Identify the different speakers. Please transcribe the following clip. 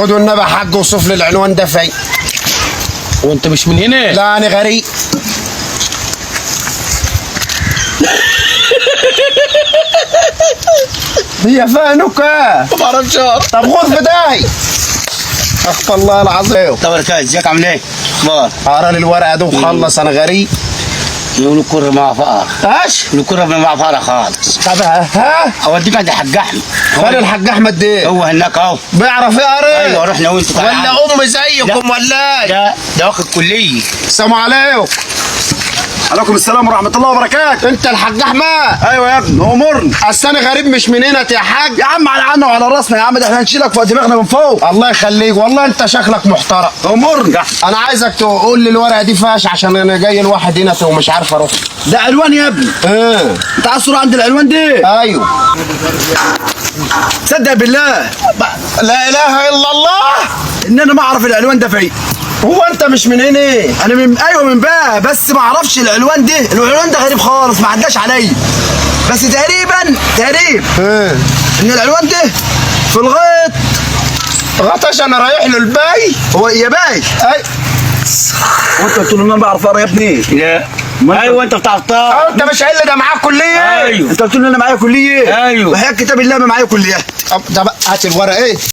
Speaker 1: خدوا النبي حق وصف لي العنوان ده فين.
Speaker 2: وانت مش من هنا؟
Speaker 1: لا انا غريب. هي فانك.
Speaker 2: ما بعرفش اقرا.
Speaker 1: طب خد في داهي. استغفر الله العظيم.
Speaker 3: طب ركاز ازيك عامل ايه؟ اخبار؟
Speaker 1: اقرا لي الورقة دي وخلص انا غريب.
Speaker 3: يقولوا الكرة مع فقر.
Speaker 1: اش؟
Speaker 3: الكرة مع فقر خالص.
Speaker 1: طب ها؟
Speaker 3: اوديك عند الحاج احمد.
Speaker 1: فين الحاج احمد ده؟
Speaker 3: هو هناك اهو.
Speaker 1: بيعرف يقرا؟
Speaker 3: ايوه رحنا وانت تعال.
Speaker 1: ولا ام زيكم ولا ايه؟
Speaker 3: لا ده واخد كلية.
Speaker 1: السلام عليكم.
Speaker 4: عليكم السلام ورحمة الله وبركاته.
Speaker 1: انت الحاج احمد؟
Speaker 4: ايوه يا ابني امرني.
Speaker 1: اصل انا غريب مش من هنا يا حاج.
Speaker 4: يا عم على عنا وعلى راسنا يا عم، ده احنا هنشيلك فوق دماغنا من فوق.
Speaker 1: الله يخليك، والله انت شكلك محترم.
Speaker 4: امرني.
Speaker 1: انا عايزك تقول لي الورقة دي فاش عشان انا جاي لواحد هنا ومش عارف اروح.
Speaker 4: ده عنوان يا ابني.
Speaker 1: اه
Speaker 4: انت عايز تروح عند العنوان ده؟
Speaker 1: ايوه.
Speaker 4: تصدق بالله
Speaker 1: لا اله الا الله
Speaker 4: ان انا ما اعرف العنوان ده فين.
Speaker 1: هو انت مش من هنا؟
Speaker 4: انا من ايوه من بقى، بس ما اعرفش العنوان ده، العنوان ده غريب خالص ما عداش عليا. بس تقريبا تقريبا
Speaker 1: اه
Speaker 4: ان العنوان ده في الغيط.
Speaker 1: غطش انا رايح له الباي.
Speaker 4: هو يا باي.
Speaker 1: اي
Speaker 4: وانت قلت له ان انا بعرف اقرا يا ابني؟
Speaker 3: لا ايوه انت بتعرف تقرا.
Speaker 1: انت مش قايل لي ده معاك كليه؟
Speaker 3: ايوه
Speaker 4: انت قلت له ان انا معايا كليه؟
Speaker 3: ايوه.
Speaker 4: وحياة كتاب الله ما معايا كليه.
Speaker 1: طب هات الورقة. ايه؟